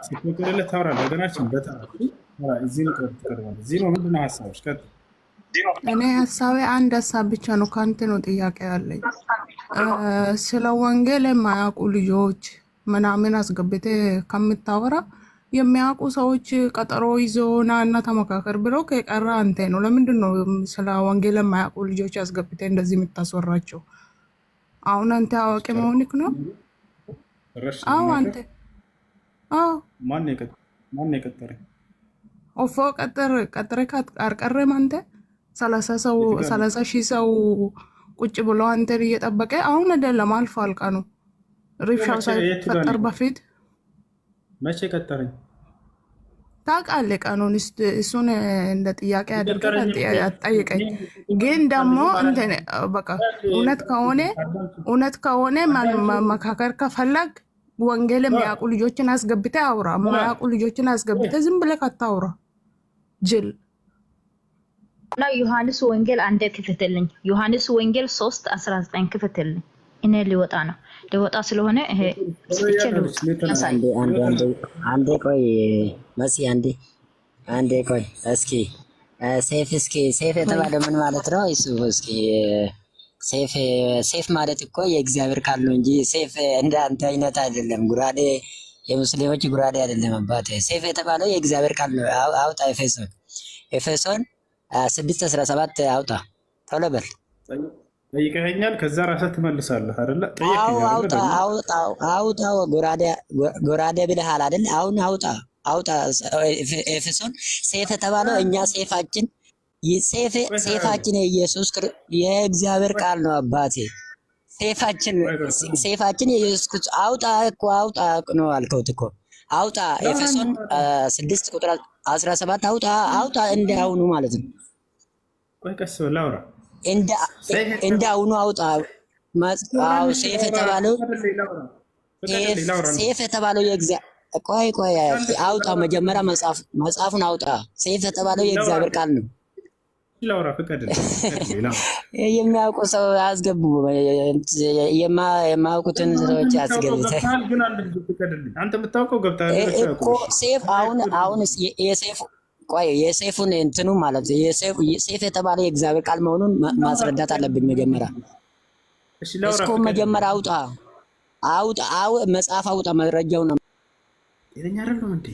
ሲፈቀድልህ ታወራለህ። ወገናችን በተራ እዚህ ነው ትቀርባለህ። እዚህ ነው ምንድን ነው ሀሳቦች? ቀጥል። እኔ ሀሳቤ አንድ ሀሳብ ብቻ ነው። ከአንተ ነው ጥያቄ ያለኝ። ስለ ወንጌል የማያውቁ ልጆች ምናምን አስገብቴ ከምታወራ የሚያውቁ ሰዎች ቀጠሮ ይዞ ና እና ተመካከር ብለው ከቀረ አንተ ነው። ለምንድን ነው ስለ ወንጌል የማያውቁ ልጆች አስገብቴ እንደዚህ የምታስወራቸው? አሁን አንተ አዋቂ መሆንክ ነው? ጨረስሽ አዎ መናገር? አንተ አዎ። ማን የቀጠረኝ? ኦፎ ቀጥር ቀጥሬ አልቀረም። አንተ 30 ሰው የቱ ጋር ነው? 30,000 ሰው ቁጭ ብሎ አንተን እየጠበቀ አሁን አይደለም፣ አልፏል ቀኑ። ሪብሻው መቼ የቱ ጋር ሳይፈጠር ነው? በፊት መቼ ቀጠረኝ? ታውቃለህ ቀኑን። እሱን እንደ ጥያቄ አድርገህ የቀጠረኝ አትጠይቀኝ። ግን ደግሞ እንትን በቃ እውነት ከሆነ እውነት ከሆነ መካከር ከፈለግ ወንጌል የሚያውቁ ልጆችን አስገብተህ አውራ። የማያውቁ ልጆችን አስገብተህ ዝም ብለህ አታውራ ጅል። እና ዮሐንስ ወንጌል አንዴ ክፍትልኝ። ዮሐንስ ወንጌል 3:19 ክፍትልኝ። እኔ ሊወጣ ነው፣ ሊወጣ ስለሆነ ይሄ ስጥቼ ልውጣ። ያሳይ አንዴ አንዴ አንዴ አንዴ ቆይ መሲ፣ አንዴ አንዴ ቆይ እስኪ ሴፍ፣ እስኪ ሴፍ የተባለ ምን ማለት ነው? እሱ እስኪ ሴፍ፣ ሴፍ ማለት እኮ የእግዚአብሔር ቃል ነው እንጂ ሴፍ እንደ አንተ አይነት አይደለም። ጉራዴ፣ የሙስሊሞች ጉራዴ አይደለም አባቴ። ሴፍ የተባለው የእግዚአብሔር ቃል ነው። አውጣ፣ ኤፌሶን፣ ኤፌሶን 6:17 አውጣ፣ ቶሎ በል። ጠይቀኸኛል። ከዛ ራስህ ትመልሳለህ አይደለ? አው ጠየቅኸኝ አይደለ? አውጣ ደግሞ አውጣ አውጣው፣ ጎራዴ ጎራዴ ብለሃል አይደል? አሁን አውጣ አውጣ። ኤፌሶን ሴፍ የተባለው እኛ ሴፋችን ሴፍ ቆይ ተረጋጋ። ሴፋችን የኢየሱስ የእግዚአብሔር ቃል ነው አባቴ። ሴፋችን ቆይ ቆይ ስማ። ሴፋችን የኢየሱስ ክርስቶስ። አውጣ እኮ፣ አውጣ ነው አልከውት እኮ፣ አውጣ። ላውራ ኤፌሶን 6 ቁጥር 17 አውጣ አውጣ፣ እንደ አሁኑ ማለት ነው። ቆይ ቀስ በል ላውራ። እንደ ሰይፍ እንደ አሁኑ አውጣ። አዎ ላውራ ሴፍ የተባለው ፍቀድልኝ፣ ላውራ ፍቀድልኝ፣ ላውራ ሴፍ የተባለው የእግዚአብሔር፣ ቆይ ቆይ፣ አውጣ መጀመሪያ መጽሐፉን አውጣ። ሴፍ የተባለው ላውራ የእግዚአብሔር ቃል ነው። ላውራ ፍቀድልኝ፣ ፍቀድልኝ ላውራ። የሚያውቁ ሰው አያስገቡ፣ የማያውቁትን አንተ ሰዎች የምታውቀው አያስገብተ ገብተሃል፣ ግን አንድ ጊዜ ፍቀድልኝ። አንተ የምታውቀው ገብተሃል፣ ሌሎች እኮ አያውቁም። እሺ ሴፍ አሁን አሁን የሴፍ፣ ቆይ የሴፉን እንትኑ ማለት የሴፍ፣ ሴፍ የተባለ የእግዚአብሔር ቃል መሆኑን ላውራ ማስረዳት አለብኝ ፍቀድልኝ። መጀመሪያ። እሺ ላውራ እስኮ ፍቀድልኝ። መጀመሪያ አውጣ አውጣ አው መጽሐፍ አውጣ መረጃው ነው። ጤነኛ አይደለም እንዴ?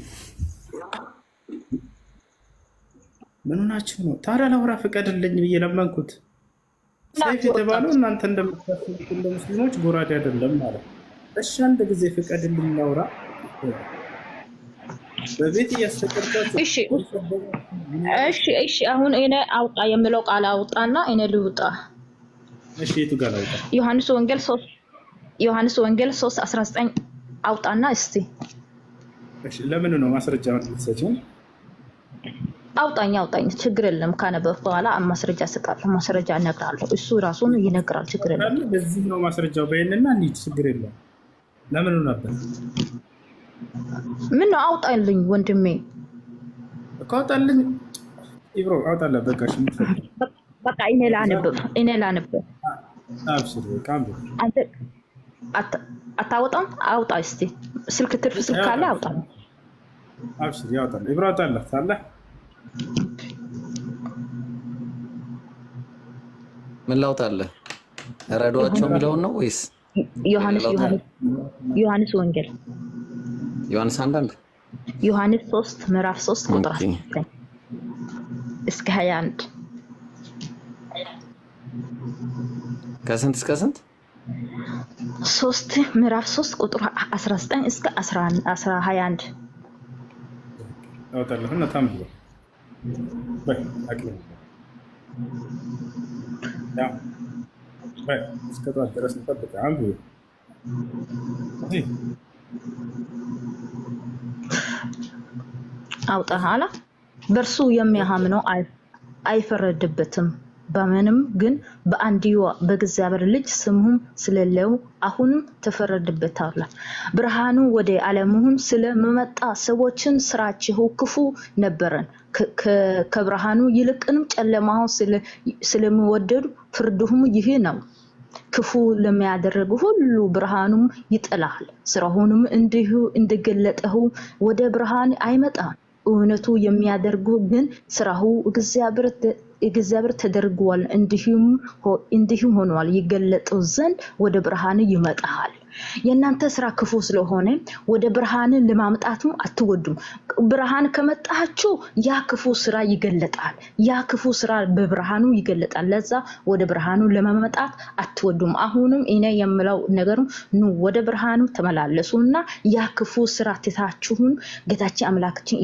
ምን ሆናችሁ ነው ታዲያ? ላውራ ፍቀድልኝ ብዬ ለመንኩት። ሰይፍ የተባለው እናንተ እንደምታስቡት እንደ ሙስሊሞች ጎራዴ አይደለም ማለት ነው። እሺ አንድ ጊዜ ፍቀድልኝ ላውራ። በቤት እያስፈቀድኳቸው እሺ እሺ እሺ። አሁን እኔ አውጣ የምለው ቃል አውጣና እኔ ልውጣ። እሺ የቱ ጋር ላውጣ? ዮሐንስ ወንጌል 3፣ ዮሐንስ ወንጌል 3:19 አውጣና እስቲ። እሺ ለምን ነው ማስረጃ የምትሰጪው? አውጣኝ አውጣኝ፣ ችግር የለም። ካነበብኩ በኋላ ማስረጃ እሰጣለሁ፣ ማስረጃ እነግራለሁ። እሱ ራሱን ይነግራል፣ ችግር የለም። ካለ በዚህ ነው ማስረጃው በይንና እንሂድ፣ ችግር የለም። ለምኑ ነበር ምን ነው አውጣልኝ ወንድሜ። እኮ አውጣልኝ፣ ኢብሮ አውጣላ። በቃ እሺ የምትፈልጊው በቃ እኔ ላንብብ፣ እኔ ላንብብ። አብሽር፣ በቃ አንብብ። አንተ አታወጣም? አውጣ እስቲ። ስልክ ትርፍ ስልክ ካለ ያወጣል፣ አውጣ። አብሽር ያወጣል። ኢብሮ አውጣላ ታለ። ምን ላውጣለህ? ረዷቸው የሚለውን ነው ወይስ ዮሐንስ ላውጣ? ዮሐንስ ዮሐንስ ወንጌል ዮሐንስ አንዳንድ ዮሐንስ 3 ምዕራፍ 3 ቁጥር okay። 19 እስከ 21። ከስንት እስከ ስንት? 3 ምዕራፍ 3 ቁጥር 19 እስከ 21። ያወጣለሁ እና ታንብብ። በይ አቅልል። ያ በይ እስከ ጠዋት ድረስ እንጠብቅ። አንብብ። እዚህ አውጣ አላ። በእርሱ የሚያምነው አይፈረድበትም። በምንም ግን በአንድያ በእግዚአብሔር ልጅ ስምም ስለሌለው አሁንም ተፈረድበታል። ብርሃኑ ወደ ዓለሙም ስለመጣ ሰዎችን ስራቸው ክፉ ነበረን፣ ከብርሃኑ ይልቅንም ጨለማውን ስለሚወደዱ ፍርዱም ይህ ነው። ክፉ ለሚያደርግ ሁሉ ብርሃኑም ይጥላል፣ ስራሁንም እንዲሁ እንደገለጠው ወደ ብርሃን አይመጣም። እውነቱ የሚያደርጉ ግን ስራሁ እግዚአብሔር ተደርጓል፣ እንዲሁም ሆኗል ይገለጠው ዘንድ ወደ ብርሃን ይመጣል። የእናንተ ስራ ክፉ ስለሆነ ወደ ብርሃን ለማምጣቱ አትወዱም። ብርሃን ከመጣችሁ ያ ክፉ ስራ ይገለጣል። ያ ክፉ ስራ በብርሃኑ ይገለጣል። ለዛ ወደ ብርሃኑ ለመመጣት አትወዱም። አሁንም እኔ የምለው ነገሩ ኑ ወደ ብርሃኑ ተመላለሱ እና ያ ክፉ ስራ ትታችሁን ጌታችን አምላካችን